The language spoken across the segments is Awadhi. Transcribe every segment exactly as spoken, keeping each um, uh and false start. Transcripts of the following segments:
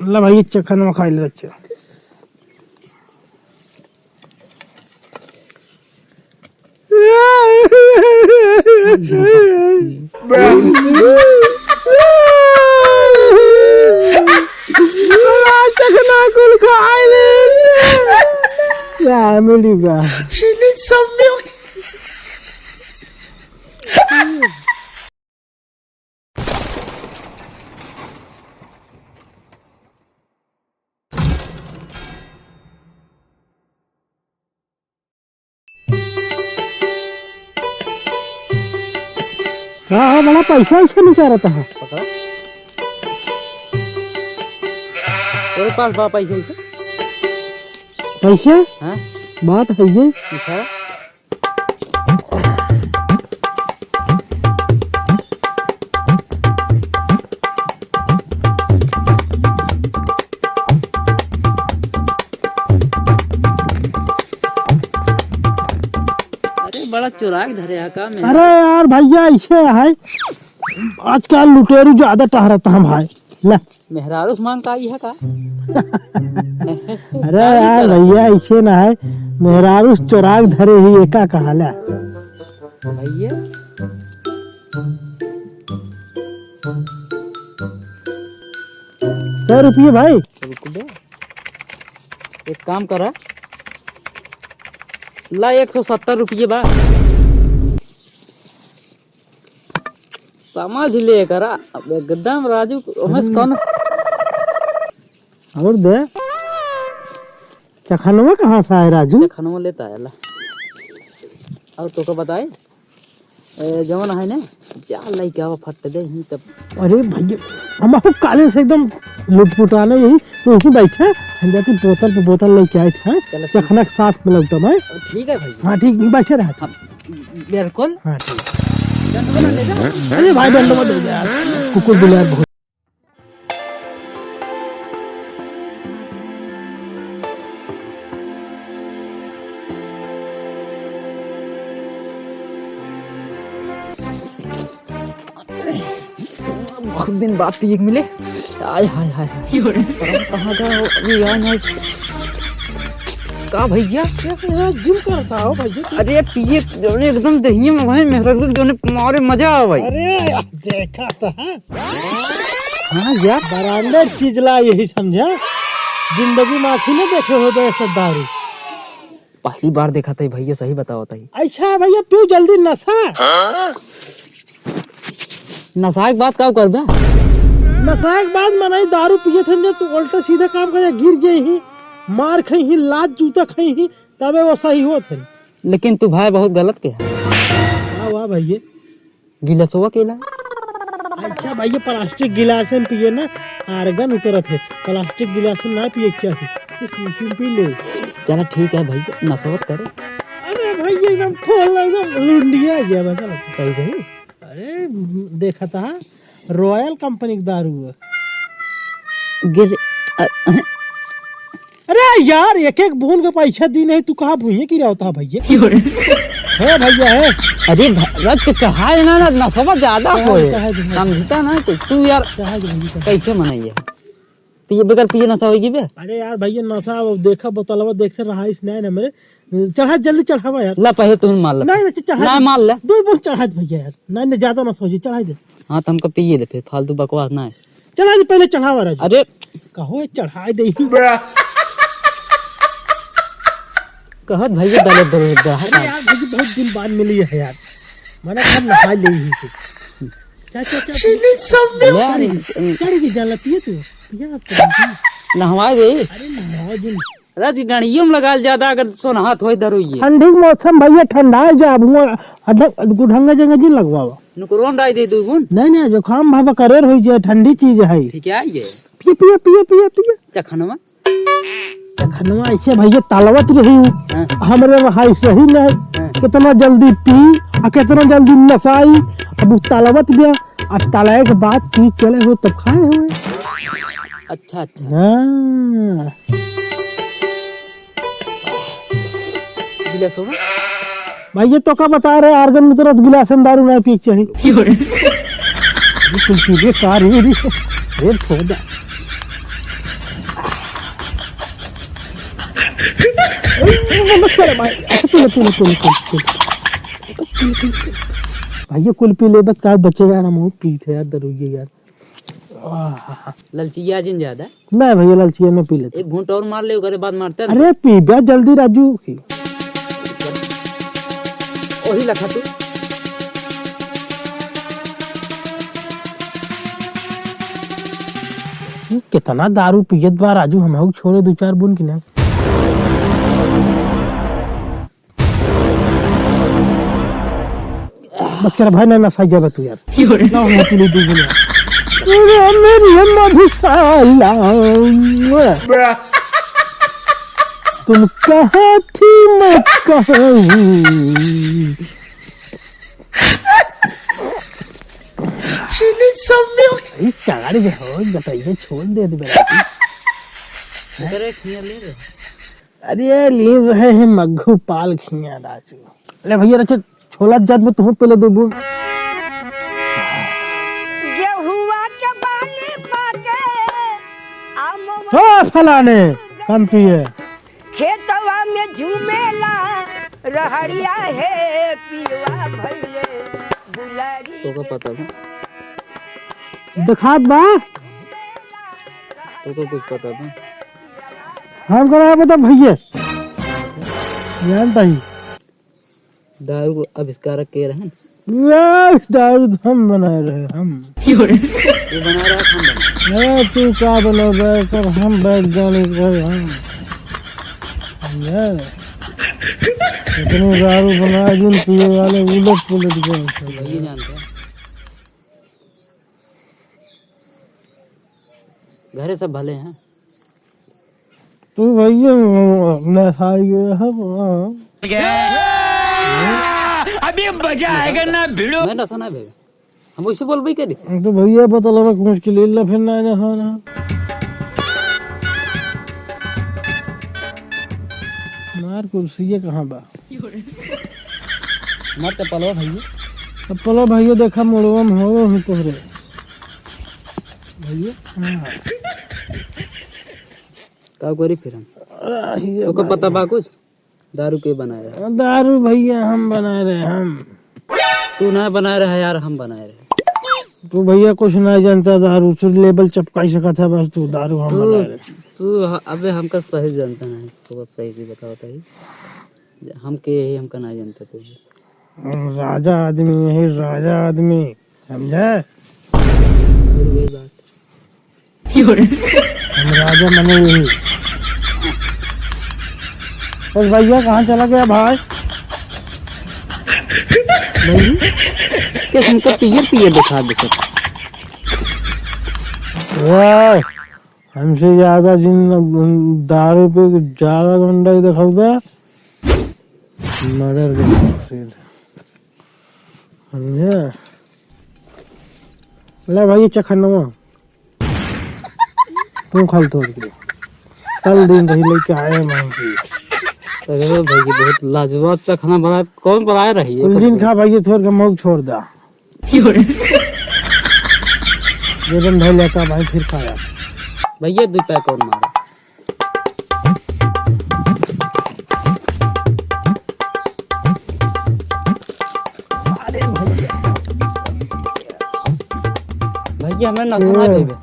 ला भाई, चखनवा खाई ले, अच्छा। चखना कुल खाई ले। या, मिली बा। She needs some milk. का हो, बड़ा पैसा वैसा निकालत है? पकड़। तोरे पास बा पैसा वैसा? पैसा? हाँ। बात है ये। अच्छा। अरे, बड़ा चोराक धरे है का में? अरे यार भैया, ऐसे है, आजकल लुटेरू ज्यादा टहरत हैं भाई। ले। मेहरारू से मांग का ई है का? अरे यार भैया, ऐसे ना है, मेहरारू से चोराक धरे ही, एका कहाला भैया। कै रुपये भाई? रुक बे, एक काम करा, ला, एक सौ सत्तर रुपये बा। समझ ले करा, अब एकदम राजू, ओमे से कौन? और दे। चखनवा कहाँ से आए राजू? चखनवा लेता है ला। और तोका बताए, ए, जवन है ना, जा लइके आवा फट दे ही तब। अरे भैया, हम आपको काले से एकदम लुटपुटाना यही, तो यहीं बैठे, हम जाते बोतल पे बोतल लेके आए थे, चलो, ठीक। चखना के साथ में लौटम है। ठीक है भैया। हाँ, ठीक, बैठे रहे। हाँ, बिल्कुल। हाँ, ठीक। डंडवा ना दे दे। अरे भाई, डंडवा दे दे यार, कुकुर बिलार बहुत। बहुत दिन बाद पिए के मिले। आय हाय हाय हाय। शर्म कहाँ गया हो? अभी यार ना इस-, का भैया? कैसे यार जिम करता हो भैया तू? अरे पिए जौने एकदम दहिये में भाई मेहरारू जौने मारे मजा आवे। अरे यार देखा तो है। हाँ यार। ब्रांडेड चीज ला यही समझा। जिंदगी में आँखी न देखे हो ऐसा दारू। पहली बार देखा था भैया, सही बताओ ताई। अच्छा भैया, पीऊ जल्दी नशा। नशा के बाद का करबे? नशा के बाद मनई दारू पिए थे जब तू उल्टा सीधा काम करे, गिर जाई ही, मार खाई ही, लात जूता खाई ही, तबे वो सही होत है। लेकिन तू भाई बहुत गलत के है। वाह, वाह भैया। गिलासवा के ला। अच्छा भैया, प्लास्टिक गिलास में पिए ना, आर्गन उतरत है। प्लास्टिक गिलास में ना पिए के चाही, तो शीशी में पी ले। चला ठीक है भैया, नसवत करे। अरे भैया, एकदम फुल, एकदम लुंडिया गया बस। सही, सही। अरे, देखा था, रॉयल कंपनी के दारू है। गिर, अ, अ, अरे यार, एक एक बूंद का पैसा दी नहीं, तू कहाँ भुइये गिरा होता है भैया? क्यों रे? है भैया, है। अरे भ-, रख के चढ़ाए ना, ना, नसवा ज्यादा चढ़ा दे, होए। चढ़ा दे, चढ़ा दे। समझता ना कुछ, तू यार चढ़ा दे भैया, चढ़ा दे। कैसे मनाइए? पिए, बगैर पिए नशा होगी बे? अरे यार भैया, नशा अब देखा, बोतलवा देख से रहा इस नहीं ना मेरे। चढ़ा, जल्दी चढ़ावा यार। ला, पहले तुम मार ले। नहीं, नहीं, चढ़ा ना, दे। मार ले। दो बूंद चढ़ा दे भैया यार। नहीं, नहीं, ज्यादा नशा हो जाए, चढ़ा दे। हाँ, तो हमको पिए दे फिर, फालतू बकवास ना है। चढ़ा दे, पहले चढ़ावा राजू। अरे। कहो, ये चढ़ा दे। कहत भैया दले दले दे। अरे यार, भैया बहुत दिन बाद मिली है यार। मना कर नहा ले ही से। क्या, क्या, क्या? She needs some milk. चढ़ गई, चढ़ गई, जाला पिए तू। पिया आप तो। नहवा दे। अरे नहवा दे। राज की गाड़ियों में लगाल ज्यादा अगर सोनहात होए दारू ये। ठंडी के मौसम भैया ठंडा है जा, अब हुआ अदर गुठंगा जंगा जी लगवावा। नुकरोन डाई दे दू गुन। नहीं, नहीं, जुकाम भावा करेर होई जे, ठंडी चीज है। ठीक है, ये। पिया, पिया, पिया, पिया, पिया। चखनवा। चखनवा ऐसे भैया तलवत रही हूँ। हाँ। हमरे रहाई सही नहीं। हाँ। कितना जल्दी पी, आ कितना जल्दी नसाई। अब उस तलवत भी अब तलाए के बाद पी के ले हो तब खाए हुए। अच्छा, अच्छा। हाँ। गिलास होगा? भाई, ये तो का बता रहे, आर्गन में तुरंत गिलास में दारू ना पी के चाहिए। क्यों रे? ये कुल पी ले, का रे, रे? रे, छोड़ दे। बस कर भाई। अच्छा, पी ले, पी ले, पी ले, पी ले, पी ले। बस पी ले, पी ले, पी ले। भाई, ये कुल पी ले, बस का बचेगा ना, मुँह पीत है यार, दरुइये यार। आहा। ललचिया जिन ज्यादा। नहीं भैया, ललचिया में पी लेते। एक घूंट और मार ले, ओकरे बाद मारते हैं। अरे पी बे जल्दी राजू की। वही लखा तू। कितना दारू पियत बा राजू, हमहू छोड़े दो चार बूंद की ना। बस कर भाई, ना नसाई जाबे तू यार। ना हो तू नहीं दूबू ना। अरे मेरी मधुशाला, तुम कहाँ थी मैं कहाँ हूँ। She needs some milk. अरे चार बे हो, बताइए, छोड़ दे दे बेटा। अरे खिया ले रे। अरे, लीन रहे हैं मग्घू पाल खिया राजू। ले भैया, रचे छोला जात में तुहूँ पहले दो बूंद। गेहुआ के बाली पाके, आमवा ओ फलाने, कम पिए। खेतवा में झूमेला रहरिया हे पियवा भइले दुलारी। तोका पता बा? देखात बा? तोका कुछ पता बा? हमका ना पता भैया। जानता ही। दारू को आविष्कारक के रहन? यस, दारू तो हम बनाए रहे, हम। ये बना रहा है, हम बना। ए, तू का बनोगे? कर हम वैज्ञानिक है, हम। समझे? इतनी दारू बनाए जिन पिए वाले उलट पुलट गए। वही जानते हैं। घरे सब भले हैं? तू भैया नसाई गए है, हाँ। अभी मजा आएगा ना भिड़ो। मैं नशा ना भेवे, हम वैसे बोलबे करी। तो भैया बतलवा कुछ के ले ला फिर ना नशा ना। मार कुर्सी ये कहाँ बा? मार चप्पलवा भैया। चप्पलवा भैया देखा मोड़वा में हो तोहरे। भैया? हाँ। का करी फिर हम? आहिए तो का भाई। पता बा कुछ? दारू के बनाए रहे? दारू भैया हम बनाए रहे, हम। तू ना बनाए रहे यार, हम बनाए रहे। तू भैया कुछ ना जानता दारू से, लेबल चपकाई सकत है बस तू, दारू हम तू, बनाए रहे। तू ह-, अबे हमका सही जानता नहीं, तो बस सही से बताओ तो ही। हम के ही हमका ना जानता तू। हम राजा आदमी, यही राजा आदमी, समझे? फिर वही बात। हम राजा मने यही। बस भैया, कहाँ चला गया भाई? भाई, कैसे हमको पियर पियर दिखा दे सब? वाह, हमसे ज्यादा जिन दारू पे ज्यादा गुंडा ही दिखाऊगा। मर्डर के सीधे। समझे? ले भाई, चखनवा। तू खा ले तोड़ के। कल दिन रही लेके आए महंगी। अरे भाई, बहुत लाजवाब चखना बनाए। कौन बनाए रही है? कुल दिन खा भाई, थोड़ के मौक छोड़ दा। ये बन भाई, लेका भाई, फिर खाया। भैया, दो पैक और मारो। भैया, हमें नशा ना देबे।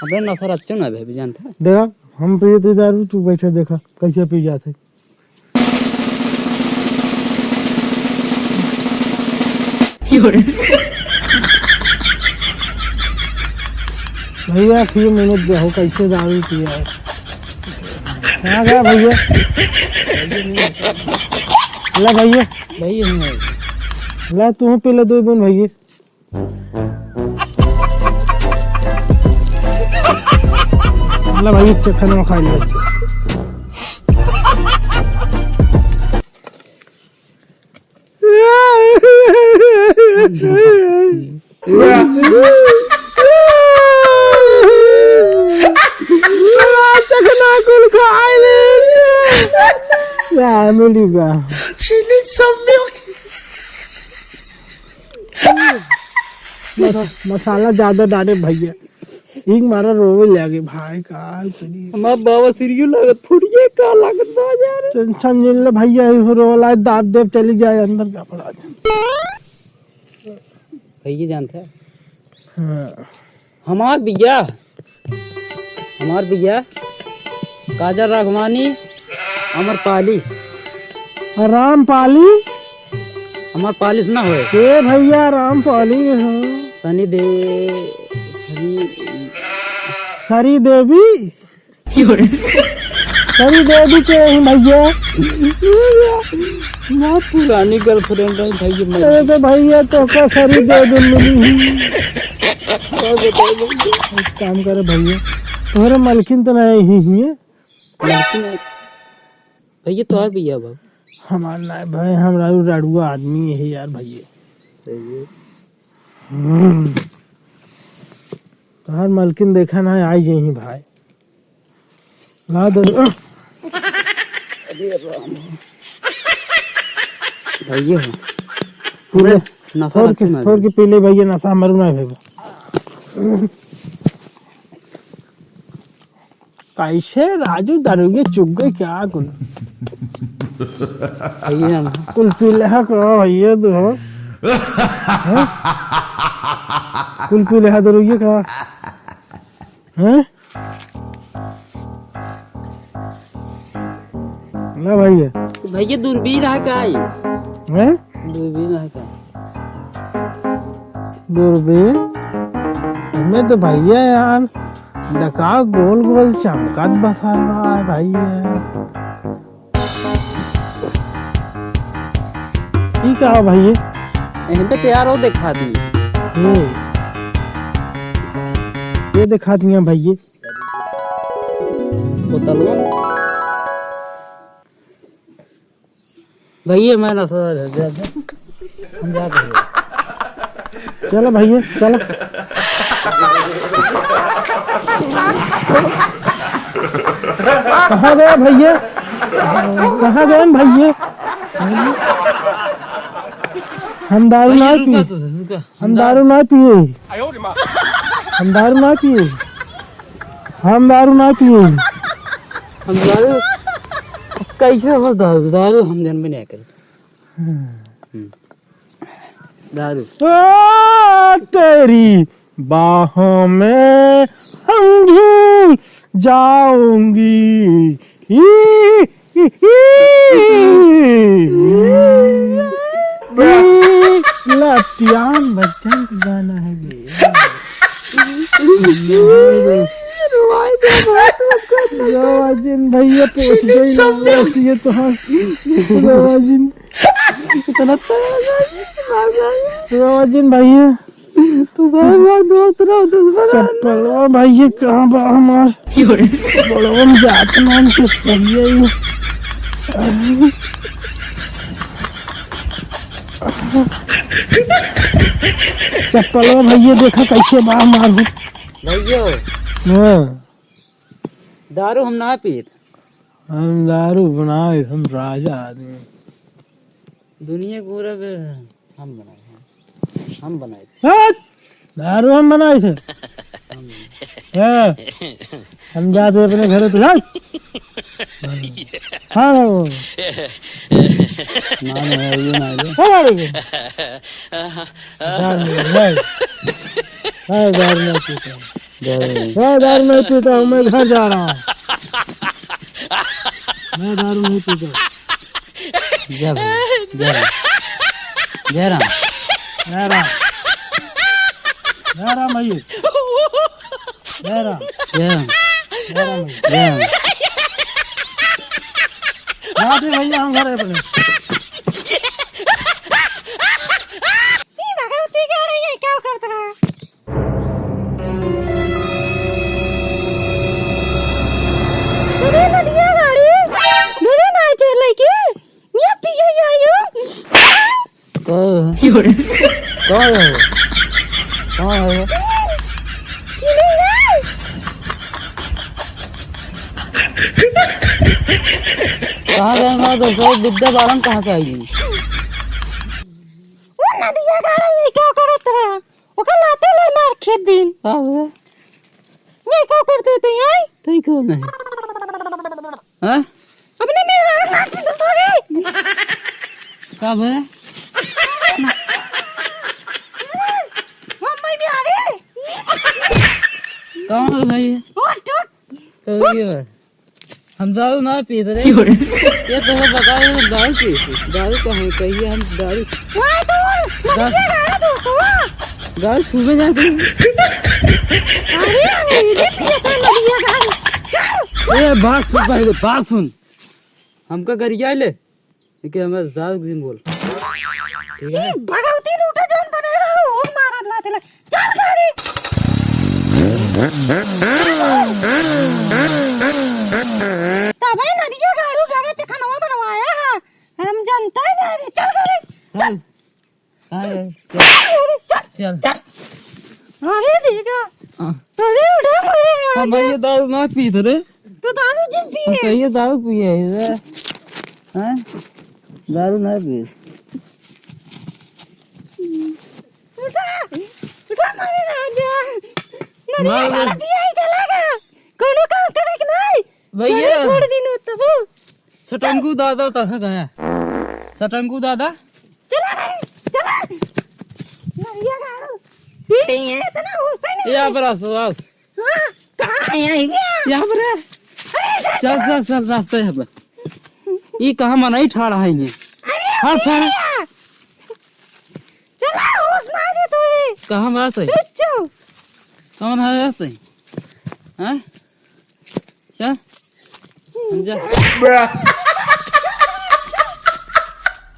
हमें नशा रच्चो ना देबे, जानता है? देखा, हम पिए थे दारू, तू बैठे देखा, कैसे पी जाते। भैया, खियो मिनट दे हो, कैसे दारू पिया है? कहाँ गया भैया? ला भैया। भैया, नहीं आया। ला, तू पी ले दो बूंद भैया। ला भाई, एक चक्कर में खा लिया। चखना कुल खाए ले। Family बा। She needs some milk. मस-, मसाला ज्यादा डाले भैया। एक मारा रोवे लागे भाई, का करी? हमार बाबा सिरियो लागत फुटिए का लागत बा यार। टेंशन नहीं ले भैया, ही हो रोला दाब देव चली जाए अंदर का पड़ा जाए। भैया जानता है? हाँ। हमार भैया, हमार भैया काजल राघवानी, अमर पाली। आ, राम पाली? हमार पालिश ना होए। ए भैया, राम पाली हो। सनी दे-, सनी सरी देवी? सरी देवी के ही भैया। बहुत पुरानी girlfriend है भैया। अरे तो भैया, तो का सरी देवी मिली ही? और बताइए भैया। एक काम करे भैया, तोहरे मलकिन तो नहीं ही हुए? मलकिन है। भैया, तोहार भैया बाबू। हमार ना भाई, हमरा उ रड़ुआ आदमी है यार भैया। सही है। हम्म। तोहार मलकिन देखा ना, आई जइही भाई। ला दे। भैया हो। पी ले। नशा थोड़ रखी के, ना थोड़ जाए। के पी ले भैया, नशा मरू ना भेबा। कैसे राजू दारुए चुग गए क्या कुल? भैया ना। कुल पी ले हा का भैया तू हो? हैं? कुल पी ले हा दारुए का? हैं? ना भैया। भैया दूरबीन है का आई? हैं? दूरबीन है का? दूरबीन? हमें तो भैया यार लका गोल गोल चमकत बसर रहा है भाई यार। ई का है भाई ये? एहन पे तैयार हो देखा दी। हम्म। ये देखा दिया भाई ये। बोतलवा। भैया, मैं ना सर, दे दे। हम जाते हैं। चलो भैया, चलो। कहाँ गए भैया? कहाँ गए भैया? हम दारू भैया, ना रुका पी। तो, रुका। हम दारू ना पिए। हम दारू ना पिए। हम दारू ना पिए। हम दारू कैसे हो दारू? दारू हम जन्म नहीं करे। हम्म। दारू। ओ तेरी बाहों में हम भी जाऊंगी। ई, ई, ई, ई, लटियान बच्चन का गाना है ये। रवाजिन भैया पहुंच गई ना, बस ये तो हाँ। रवाजिन। इतना तेज है, भाग जाएगा। रवाजिन भैया। तू भाई, भाई, दोस्त रहो, दुश्मन रहो। चप्पलवा भैया कहाँ बा हमार? बड़वन जात नाम किस भैया ये? चप्पलवा भैया देखा कैसे बा हमार हो। भैया। हाँ। दारू हम ना पीत। हम दारू बनाए, हम राजा आदमी। दुनिया के पूरा बे-, हम बनाए, हम, हम बनाए थे। हट! दारू हम बनाए थे। हम बनाए। हाँ। हम जाते अपने घरे तो जाओ। हाँ, हाँ, वो। ना, ना, ये ना, ये। हाँ, हाँ, हाँ। दारू नहीं, नहीं। हाँ, दारू नहीं पीते हैं। जय। मैं दारू नहीं पीता हूँ, मैं घर जा रहा हूँ। मैं दारू नहीं पीता। जय भाई, जय राम। जय राम। जय राम। जय राम भैया। जय राम। जय राम। जय राम भैया। जय राम। जाते भैया हम घर अपने। ई भगवती कह रही है, क्या करता है? अरे नदिया गाड़ी, धीरे ना चल लइके, ये पिए आयो। का है? का है? का है? चीन, चीन है। कहाँ गए हमारा दोस्त? विद्या बालन कहाँ से आई? वो नदिया गाड़ी ये क्या करत रहा? ओकर लाते ले मार खेत दिन। का हुआ? ये का करते थे, आई? तई कौन है? हाँ? अपने मेहरारू नाची तो रे। का बे? मम्मी भी आ रही। कौन है भाई? उठ, उठ। कौन है? हम दारू ना पीत रहे। क्यों रे? ये तो बताओ, ये दारू पीत, दारू तो हम कहिए, हम दारू वाह, तो दा- मस्ती कर रहा तू, तू। दारू सुबह जाके। अरे, अंग्रेजी पिए तो नदिया गाड़ी। चल। ए, बात सुन पहले, बात सुन। हमका गरिया ले, लेकिन हमें दारू की बोल। ठीक है? भगवती लूटा जौन बने रहो, वो मारत लाते ला। चल गाड़ी। तबे नदिया गाड़ू गवे चखनवा बनवाया है। हम जनता ही नहीं रे। चल गाड़ी। चल। कहाँ गए? चल। चल गाड़ी, चल। चल। चल। अरे ठीक है। हाँ। अरे उठा मेरे हम यार। भैया दारू ना पीत रे। तो दारू जिन पिए। हम कहिए दारू पिए है रे। हैं? दारू ना पिए। उठा, उठा मारे राजा। नहीं, मार दे। गलती है, चला गया। कोनो काम करे के नहीं। भैया। छोड़, छोड़ दीनु तब। सटंगू दादा तक गया। सटंगू दादा। चला गए, चला। नरिया गाड़ू। पी नहीं है, इतना गुस्सा नहीं ये है। आप रस, रस। हाँ, कहाँ है ये? यहाँ पर है। अरे, चल, चल, चल, चल, रास्ता है पर। ई कहाँ मनई ठाड़ा है ये? अरे, हाँ, ठाड़ा। भैया। चला, होश ना दे तू ही। कहाँ बात है? चुप, चुप। कौन है बात है? हाँ? चल। हम जा।